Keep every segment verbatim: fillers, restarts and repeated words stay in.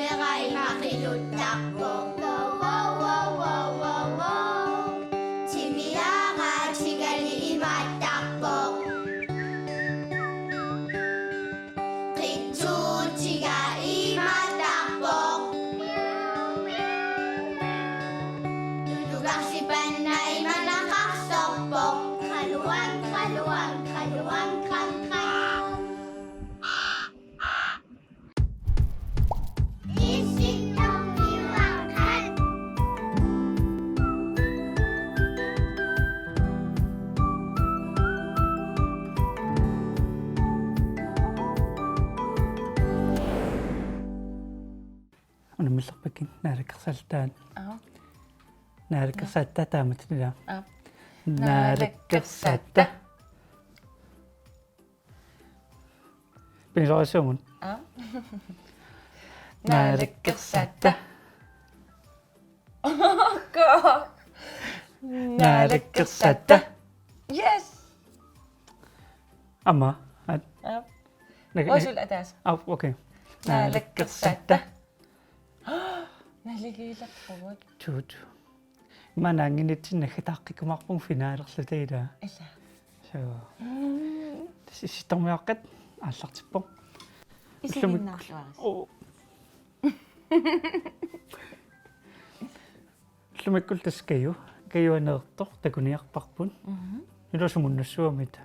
Qeqqeraa imaqiluttarpoq. Timiaraatigali imaattarpoq. Qitsuutiga imaattarpoq. Tutugarsipanna imanaqarsorpoq. Qaluan, qaluan, qaluan, qan, qan. Unammillerpakka naalakkersattaaq. Aap. Naalakkersattaaq taamatut ilaa. Aap. Naalakkersattaaq. Pisoqassuunga. Aap. Naalakkersattaaq. Naalakkersattaaq. Yes. Aamma. Aap. Naga-, Uagut ataaseq. Aap, okay. Naalakkersattaaq. Naalakkersattaaq. Naligiilerpugut. Tuut. Ima naannginnitsinnut naggataaqqiumaarpugut finalerluta ilaa. Ilaa. So. Mm. Tassa issittormiuaqqat aallartippoq. Isiginnaarluarisi. Oo. Ullumikkullu tassa Kaju. Kaju aneertoq takuniarparput. Mhm. Ilaa sumunnassuamita.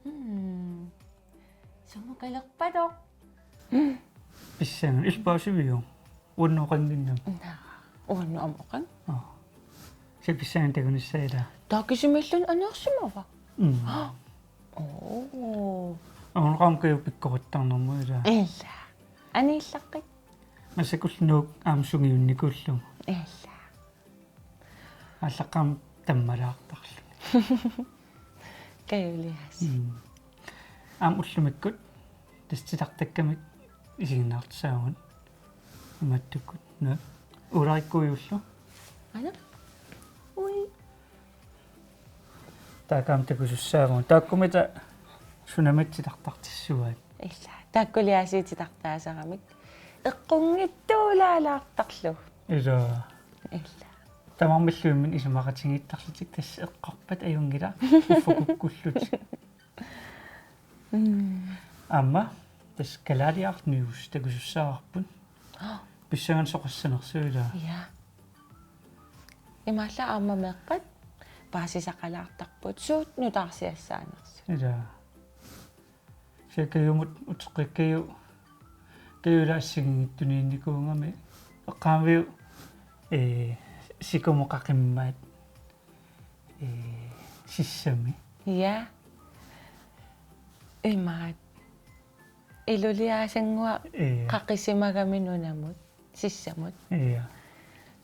Mm. Sumukalerpatoq. Pissanganaq ilpaasiviu. Uannut oqannginnami. Naa, uannut aamma oqanngilaq. Aa. Kisianni pissanganaq takunissaa ilaa. Takusimalluni aneersimava? Mm. Oo. Aamma Kaju pikkorittarnermut ilaa. Ilaa. Aniillaqqit. Massakkut Nuuk aamma sungiunnikuullugu. Ilaa. Aallaqqaammut tammalaartarluni. Kajuliaasiit. Mm. Aamma ullumikkut tassa titartakkamik isiginnaartussaavugut. Imaattukkut. Naa. Ularikkuujullu. Aana? Ui. Taakku aamma takusussaavugut. Taakkumita sunamita titartartissuaat. Ilaa. Taakkuliaasiit titartaasaramik. Eqqunngitsuulaalaartarlugu. Ilaa. Ilaa. Tamarmilluunniit isumaqatigiittarlutik tassa eqqorpat ajunngilaq. Uffa kukkullutik. Mm. Aamma tassa Kalaaliaraq News takusussaavarput. Pissanganaq soqassanersoq ilaa. Ja. Imaallaat aamma meeqqat paasisaqalaartarput suut nutaarsiassaanersut. Ilaa. Kisianni Kajumut uteqqikkigu Kaju ilaa assigiinngitsuunikuugami eqqaamaviuk, ee, sikumut qaqimmat, ee, sissami. Ja. Imaat. Iluliaasannguaq. Ja. Qaqisimagami nunamut. Sissamut. Ja.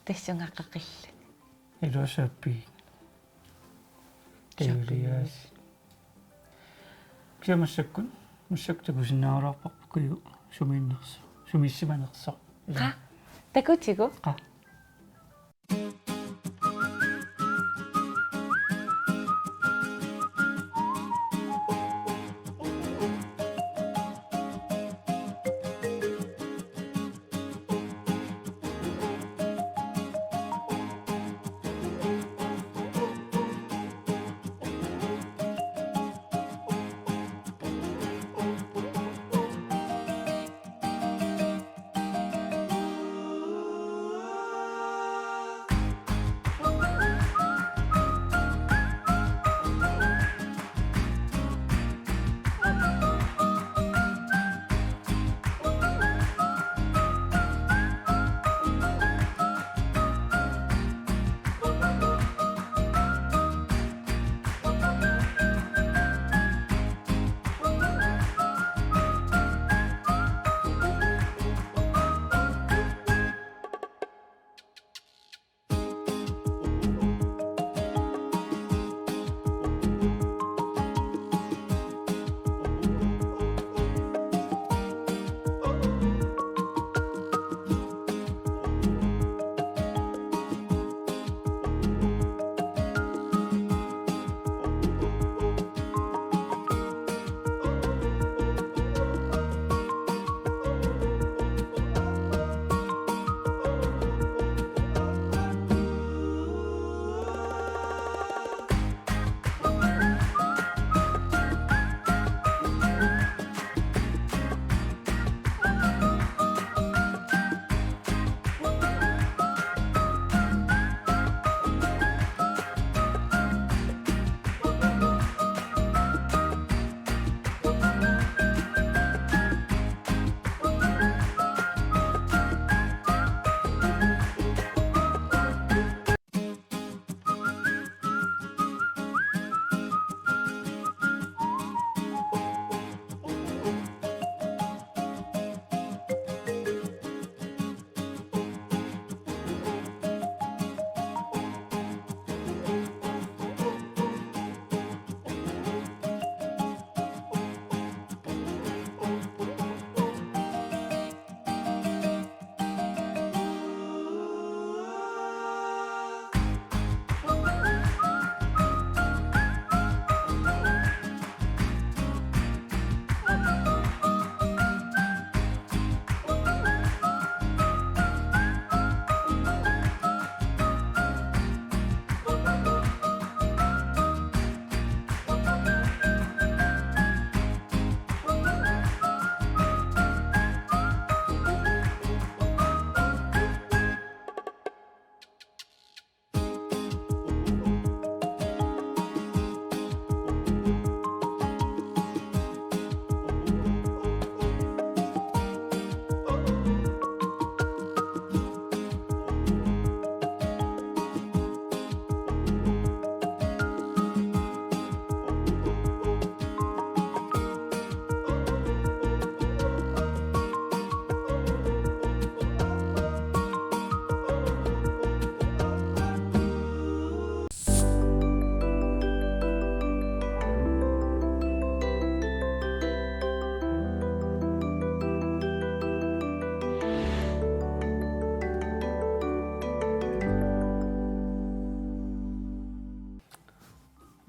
Tassunga qaqilluni. Ilaa sapiit. Sapiit. Kajuliaasiit. Kisianni massakkut, massakkut takusinnaagaluarparput Kaju sumiinnersoq, sumiissimanersoq. Qaa? Takutigu? Qaa?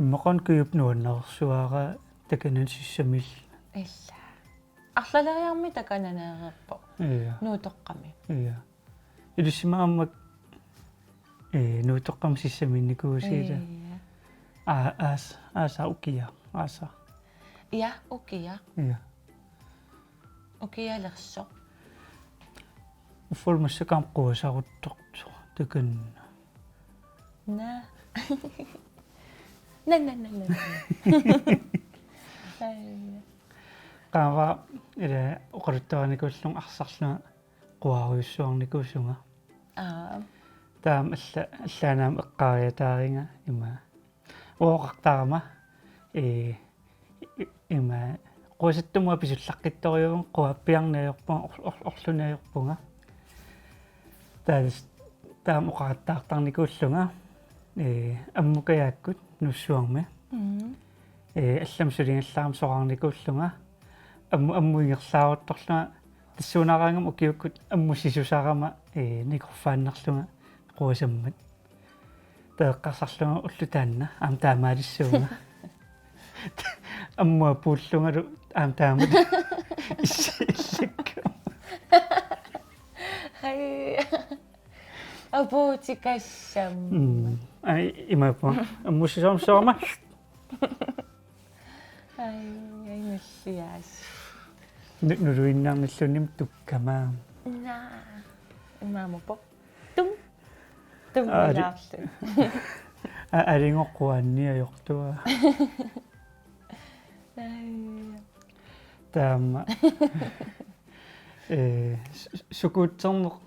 Immaqa Kiup nuannersuara takanani sissamiilluta. Ila. Arlaleriarmi takanani areerpoq. Ia. Nuutoqqami. Ia. Ilissimaammat, ee, Nuutoqqami sissamiinnikuusi ila. Ia. Aa, aas-, aasaq ukiaq, aasaq. Ia, ukiaq. Ia. Ukialersoq. Uffa massakkut aamma quasaruttortoq takanna. Naa. Naa, naa, naa, naa, naa. Ai. Qaava ila oqaluttuarinikuullunga arsarlunga quarujussuarnikuusunga. Aa. Taama alla-, allaanaama eqqaariataaringa ima. Uoqartarama, ee, i-, ima, quasattumua pisullaqqittorujuuvunga, quappiarneq ajorpunga, or-, or-, orluni ajorpunga. Taava, taama oqarattaartarnikuullunga, ee, ammukajaakkut Nuussuarmi. Mm. Ee, allamik suligallarama soraarnikuullunga. Ammu-, ammut ingerlaaruttorlunga tassuunaaraangama ukiukkut ammut sisusarama, ee, nikorfaannarlunga quasammat. Taava eqqarsarlunga ulloq taanna, aamma taamaalissuunga. Ammut apuullungalu, aamma taamak. Issi-, issakka. Ai. Apuutikassam. Mm. Ai, imaapput. Ammut sisusarama soorama. Ai, ai, nassiaas. Nu-, nuluinnarnilluunniit tukkama. Naa. Imaammat. Tum. Tum. Aa, ali-, ilaarlu. Aa, alingoqquanni ajortua. Ai. Taama. Ee, s-, s-, skuuterneq.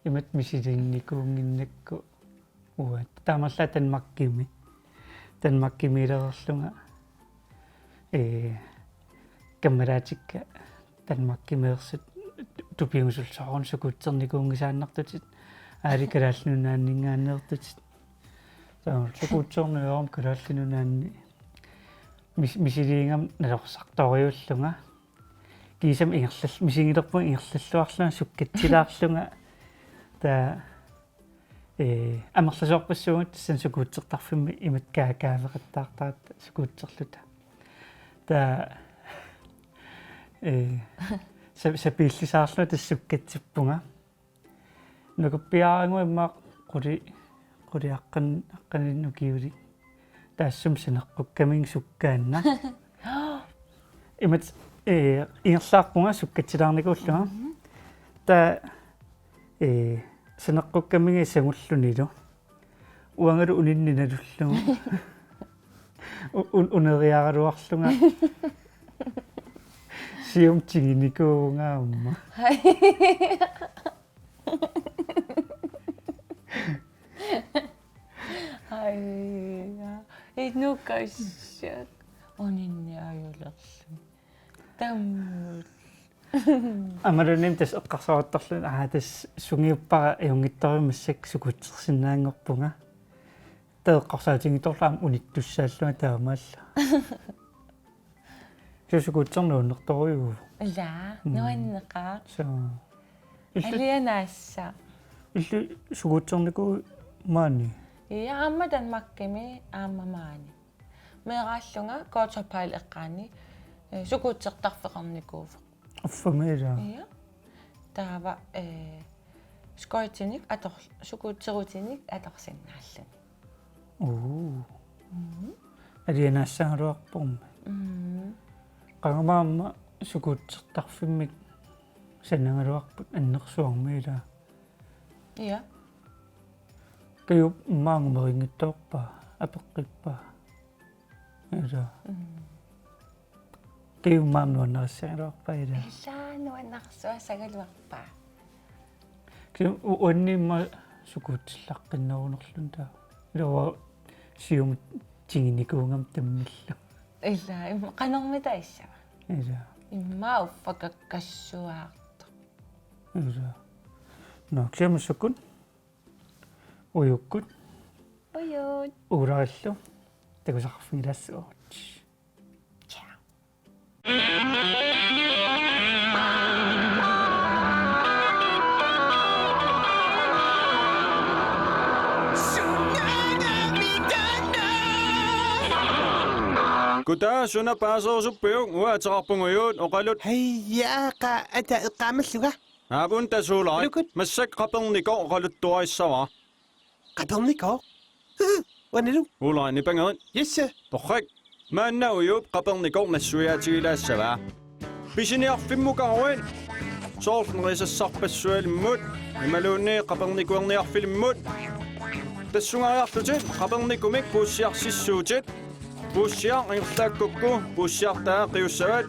Imatut misiliinnikuunnginnakku. Uanga taamaallaat Danmarkimi. Danmarkimiilereerlunga, ee, kammalaatikka Danmarkimeersut tu-, tupigusullutik soorunami skuuternikuunngisaannartutit. Aali Kalaallit Nunaanninngaanneertutit. Taava skuuterneq aamma Kalaallit Nunaanni mis-, misiliigama nalorsartorujuullunga. Kiisami ingerlall-, misigilerpunga ingerlalluarlunga sukkatsilaarlunga. Taava ee, amerlasoorpassuugut tassani skuutertarfimmi imatut kaa-, kaaveqattaartaratta skuuterluta. Taava, ee, sa-, sapiillisaarlunga tassa sukkatsippunga. Nukappiaraannguaq immaqa quli-, quliaqqan-, aqqaneq-marlunnik ukiulik. Taassuma saneqqukkaminga sukkaannaq. Imatut, ee, ingerlaarpunga sukkatsilaarnikuullunga. Mhm. Taava, ee, saneqqukkaminga sangullunilu. Uangalu uninni nalullugu. U-, un-, uneriaraluarlunga. Siumut tinginikuuvunga aamma. Hai. Ai, ja. Ei, nu kan jeg. Uninni ajulerlunga. Tammut. Aammaluunniit tassa eqqarsaruttorlunga, aa, tassa sungiuppara ajunngitsorujussuarmik massakkut skuutersinnaanngorpunga. Taava eqqarsaatigittorlu aamma unittussaallunga taamaallaat. Suu skuuterneq nuannertorujuuvoq. Ilaa, mm, nuanneqaaq. Suu. Illit alianaassaaq. Illit skuuternikuuit maani? Ja, aamma Danmarkimi, aamma maani. Meeraallunga Gotopal eqqaani, eh, skuutertarfeqarnikuuvoq. Affamiila. Ja. Taava, eh, skøjtinik ator-, skuuterutinik atorsinnaalluni. Uu. Mhm. Alianaassagaluarpormi. Mhm. Qangami aamma skuutertarfimmik sanagaluarput annersuarmi ilaa. Ja. Kiup immaqa angumerinngitsoorpa, apeqqippaa. Ilaa. Mhm. Kiup aamma nuannarissaagaluarpa ilaa. Ilaa nuannarsuassagaluarpa. Kiup u-, uannimma skuuterlaqqinnerunerluni taava. Ilaa siumut tinginikuugama tammillu. Ilaa, im-, qanormita issava. Ilaa. Immaqa uffa kakkassuaartoq. Ilaa. Nå, kisianni massakkut. Ujukkut. Ujuut. Uularillu. Takusaqarfigilaassuarut. Ciao. Kutaa, suna paaserusuppiuk? Uanga ateqarpunga Juut, oqalut. Hej, jaaqa, ata eqqaamallunga. Aap, una tassa Ulrik. Ulukut. Massakkut Qapernikoq oqaluttuarissavara. Qapernikoq? Uangalu? Ulrik, nipangerit. Jesse. Torrak. Maanna Juup Qapernikoq nassuiaatigilaassavaa. Pisiniarfimmukaruit, soorlu nerisassarpassualimmut imaluunniit Qapernikuerniarfilimmut. Tassungariarlutit Qapernikumik puussiarsissuutit. Puussiaq ingerlaakkukku puussiartaa qiussavat.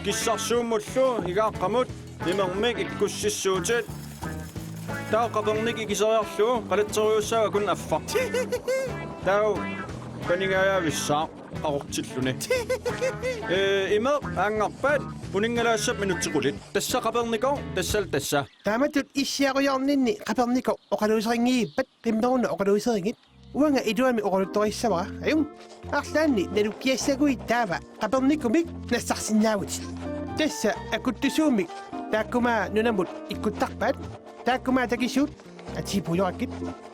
Kissarsuummullu igaaqqamut imermik ikkussissuutit. Taava Qapernik ikiseriarlugu qalatserujussaavat, kun affaq. Taava paningaajavissaaq qaqortilluni. Ee, imeq aanngarpat uninngalaassapput minutsit qulit. Tassa Qapernikoq, tassalu tassa. Taamatut issiarujoorninni Qapernikoq oqaluuserinngiippat, qimmeruna oqaluuserigit. Uanga iluamik oqaluttuarissavara. Ajunngilaq. Arlaanni nalukkiassaguit taava Qapernikumik nassarsinnaavutit. Tassa akuttusuumik taakkuma nunamut ikkuttarpaat. Taakkuma takisuut atiippujorakkit.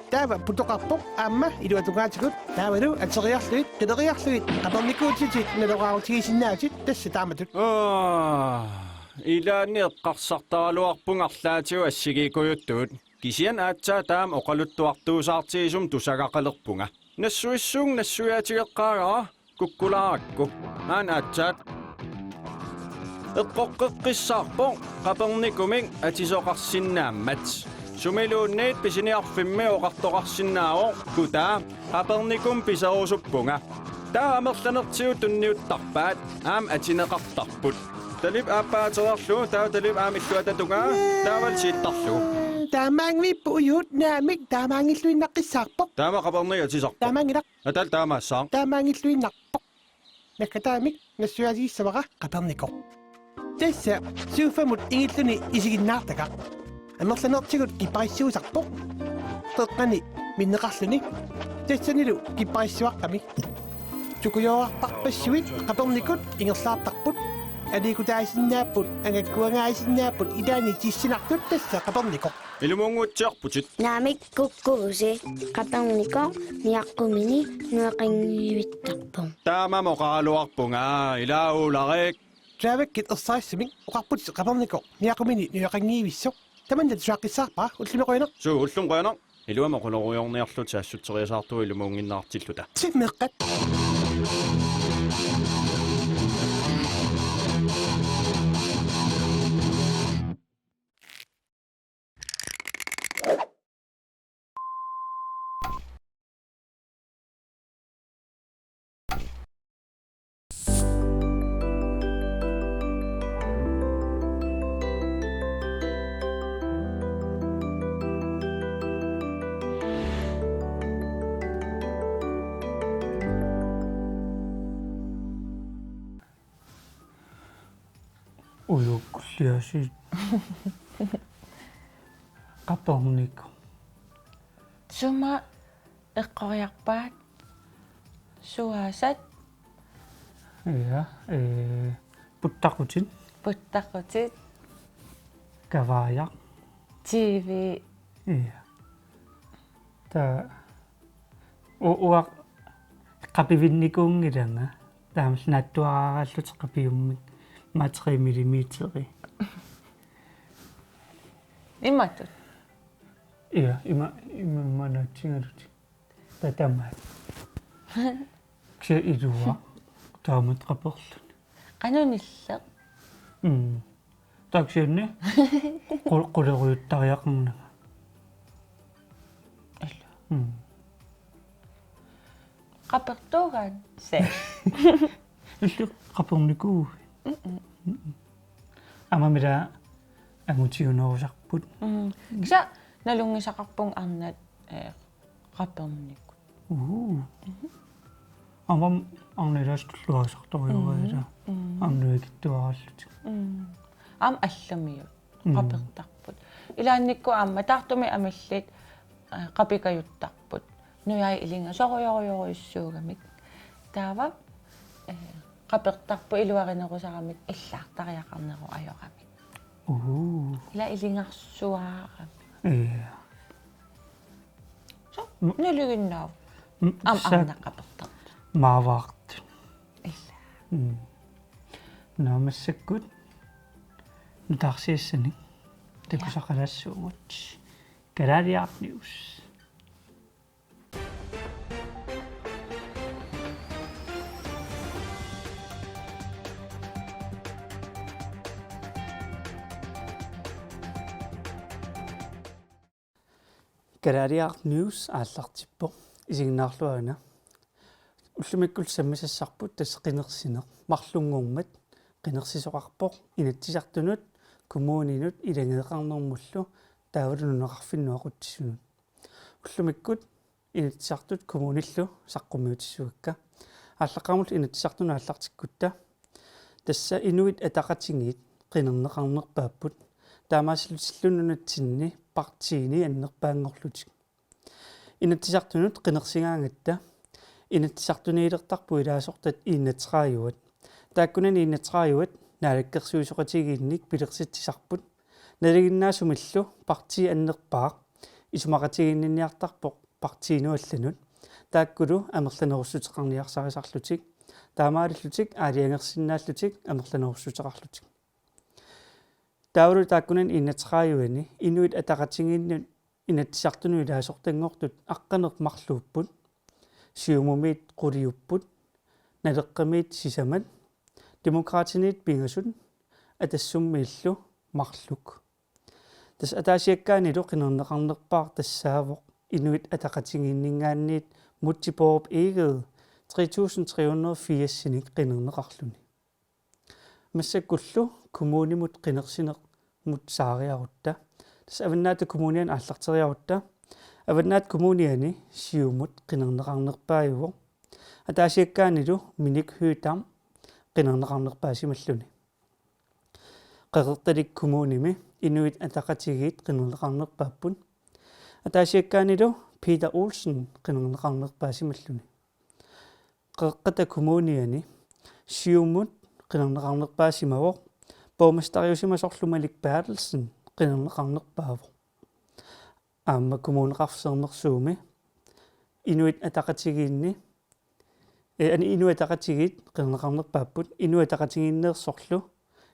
Taava putoqarpoq aamma iluatungaatigut. Taavalu ateriarlugit, qileriarlugit, Qapernikuutitit naloraarutigisinnaavutit, tassa taamatut. Aa, ilaanni eqqarsartaraluarpunga arlaatigut assigiikujuttugut. Kisianni aatsaat taama oqaluttuartuusaartigisumik tusagaqalerpunga. Nassuissuunga nassuiaatigeqqaagara, kukkulaarakku. Aana aatsaat. Eqqoqqeqqissaarpoq Qapernikumik atisoqarsinnaammat. Sumiluunniit pisiniarfimmi oqartoqarsinnaavoq: Kutaa, Qapernikumik piserusuppunga. Taava amerlanertigut tunniuttarpaat, aamma atineqartarput. Talip aappaa ateriarlugu, taava talip aamma illuatungaa, taavalu siittarlugu. Taamaanngippoq Juut, naamik, taamaanngilluinnaqqissaarpoq. Taama Qapernik atisarpoq. Taamaanngilaq. Atalu taamaassaaq. Taamaanngilluinnarpoq. Nakkataamik nassuiaatigissavara Qapernikoq. Tassa sofamut ingilluni isiginnaartagaq. Amerlanertigut kipparissuusarpoq. Qeqqani minneqarluni. Tassanilu kipparissuaqqami. Tukujoorartarpassuit Qapernikut ingerlaartarput. Aliikkutaasinnaapput, angakkuangaasinnaapput, ilaanni tissinartut, tassa Qapernikoq. Ilumuunnguatsiarputit. Naamik, kukkuusi. Qapernikoq niaqqumini nueqanngiivittarpoq. Taama oqaraluarpunga, ilaa Ulrik. Taavakkit ersarissumik oqarputit Qapernikoq niaqqumini nueqanngiivissoq. Tamanna tusaaqqissaarpara, ullumi qujanaq. Suu, ullumi qujanaq. Iluamik oqalorujoorniarluta saassutseriasaartugut ilumuunnginnerartilluta. Tsimmeqqat. Ujuukkulliasiit. Qapernikoq. Suma eqqoriarpaat? Suaasat? Ja, ee, puttaqutit. Puttaqutit. Kavaajaq. T V. Ja. Taava u-, uanga qapivinnikuunngilanga. Taamalu naatsuaraaraallutik qapiummik. Maatri millimeteri. Imatut. Ja, ima, ima, ima naatsigalutik. Taava tamaat. Kisianni iluaq. Taamatut qaperluni. Qanoq nilleq? Mm. Taava kisianni qul-, qulerujuttariaqarnanga. Ilaa. Mm. Qapertuugaat se. Illit qapernikuuit? Mm-mm. Mm-mm. Aamma ila angutiunerusarput. Mm. Kisianni nalunngisaqarpunga arnat, ee, qapernikut. Uu. Mhm. Aamma arnat ilaasa tulluarisartorujuugaat. Mm. Aamma nuikittuaraallutik. Mm. Aamma allamiut. Mm. Qapertarput. Ilaannikkut aamma taartumik amillit, ee, qapikajuttarput. Nujai ilingasorujorujorujussuugamik. Taava, ee, qapertarput iluarinerusaramik illaartariaqarnerup ajoramik. Uu. Ila ilingarsuarami. Ja. Suu, mm, naluginnaavat. Mm, aamma sa-, arnat qapertartut. Maavaartut. Ja. Mm. Naammassakkut nutaarsiassanik takusaqalaassuugut. Kalaaliaraq News. Kalaaliaraq News aallartippoq. Isiginnaarluarina. Ullumikkullu sammisassarput tassa qinersineq. Marlunngormat qinersisoqarpoq Inatsisartunut, kommuninut, ilageeqarnermullu taavalu nunaqarfinnut aqutsisunut. Ullumikkut Inatsisartut kommunillu saqqummiutissavakka. Aallaqqaammullu Inatsisartunut aallartikkutta. Tassa Inuit Ataqatigiit qinerneqarnerpaapput. Taamaasillutillu nunatsinni partiini annerpaanngorlutik. Inatsisartunut qinersigaangatta Inatsisartuniilertarput ilaasortat enogtredive. Taakkunani enogtredive naalakkersuisooqatigiinnik pilersitsisarput. Nalinginnaasumillu partii annerpaaq isumaqatigiinniartarpoq partiinut allanut. Taakkulu amerlanerussuteqarniarsarisarlutik. Taamaalillutik aalajangersinnaallutik amerlanerussuteqarlutik. Taavalu taakkunani enogtredive-ni Inuit Ataqatigiinnut Inatsisartunut ilaasortanngortut aqqaneq-marluupput, Siumumiit quliupput, Naleqqamiit sisamat, Demokraatiniit pingasut, Atassummiillu marluk. Tassa ataasiakkaanilu qinerneqarnerpaaq tassaavoq Inuit Ataqatigiinninngaanniit Múte Bourup Egede tre tusind tre hundrede og firs-inik qinerneqarluni. Massakkullu kommunimut qinersinermut saariarutta. Tassa Avannaata Kommuniani aallarteriarutta. Avannaata Kommuniani Siumut qinerneqarnerpaajuvoq. Ataasiakkaanilu Minik Høegh-Dam qinerneqarnerpaasimalluni. Qeqertalik Kommunimi Inuit Ataqatigiit qinerneqarnerpaapput. Ataasiakkaanilu Peter Olsen qinerneqarnerpaasimalluni. Qeqqata Kommuniani Siumut qinerneqarnerpaasimavoq, borgmesteriusimasorlu Malik Berthelsen qinerneqarnerpaavoq. Aamma Kommuneqarfik Sermersuumi Inuit Ataqatigiinni, eh, ani Inuit Ataqatigiit qinerneqarnerpaapput, Inuit Ataqatigiinneersorlu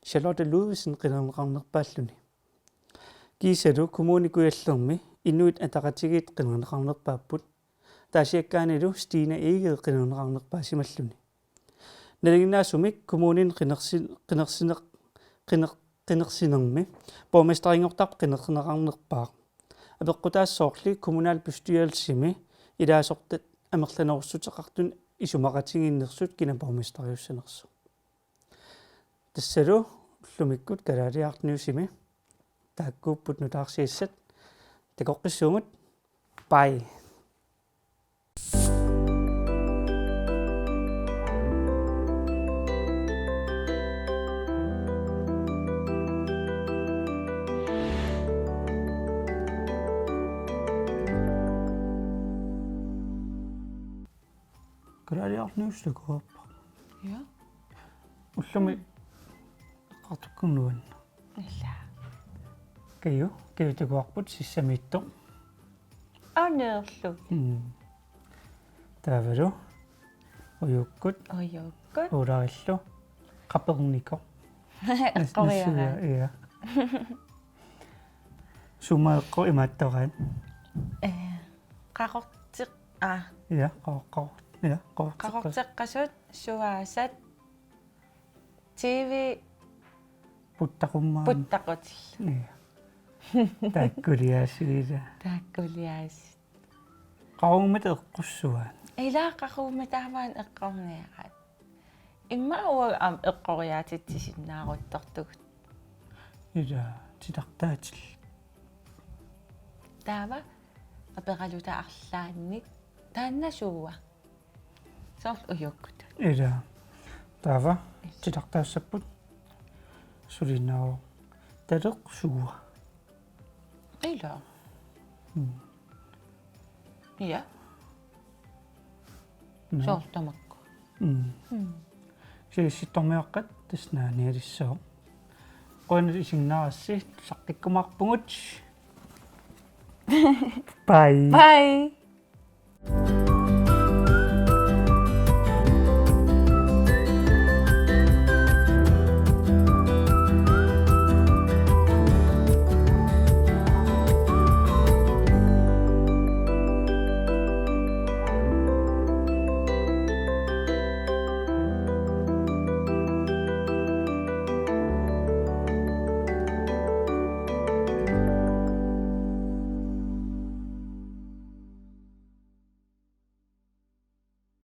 Charlotte Ludvigsen qinerneqarnerpaalluni. Kiisalu Kommune Kujallermi Inuit Ataqatigiit qinerneqarnerpaapput. Ataasiakkaanilu Stine Egede qinerneqarnerpaasimalluni. Nalinginnaasumik kommunini qinersi-, qinersineq-, qiner-, qinersinermi borgmesterinngortarpoq qinersineqarnerpaaq. Apeqqutaassaaq soorlu kommunalbestyrelsimi ilaasortat amerlanerussuteqartut isumaqatigiinnersut kina borgmesteriussanersoq. Tassalu ullumikkut Kalaaliaraq Newsimi taakkuupput nutaarsiassat, takoqqissuugut. Bye. Kalaaliaraq News takuarpara. Ja. Ullumi eqqartukkut nuanneq. Ila. Kaju, Kaju takuarput sissamiittoq. Aneerlu. Mm. Taavalu ujukkut. Ujukkut. Uularillu. Qapernikoq. Eqqoriaraa. Nassuiaa, ja. Sumut eqqoq imaattoraat? Eh, qaqorteq-, aa. Ja, qaqor-, qaqor-, ja, qaqorteq-, qaqorteqqasut, suaasat, T V. Puttaqummaa. Puttaqutillu. Ja. Taakkuliaasiit ila. Taakkuliaasiit. Qaqugummata eqqussuaat. Ila qaqugummata aamma eqqorniaraat. Immaqa uagut aamma eqqoriaatitsisinnaaruttortugut. Ila titartaatillit. Taava aperaluta arlaannik taanna suua. Soorlu ujukkut. Ila. Taava titartaassapput. Sulinaa. Taleq suua. Ila. Mm. Ja. Nå. Soorlu tamakku. Mm. Mm. Siassittormiaqqat tassa naanialissaaq. Qujanaq isiginnaarassi, saqqikkumaarpugut. Bye. Bye.